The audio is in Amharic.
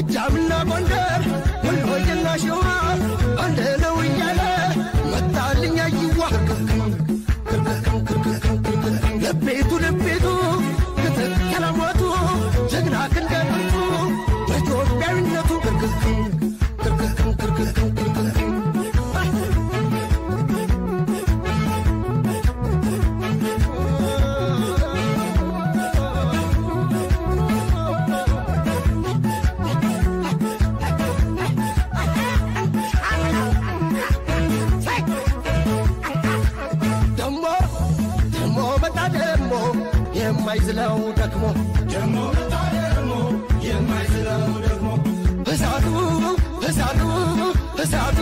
ጎጃምና ጎንደር ወሎዬና ሸዋ አንድ ነው እያለ መጣልኝ አይዋ። ለቤቱ ለቤቱ ከተከለሞቱ ጀግና ክንደ ብርቱ በኢትዮጵያዊነቱ። ደሞ ደሞ መጣ ደሞ የማይዝለው ደክሞ፣ ደሞ መጣ ደሞ የማይዝለው ደግሞ፣ እሳቱ እሳቱ እሳቱ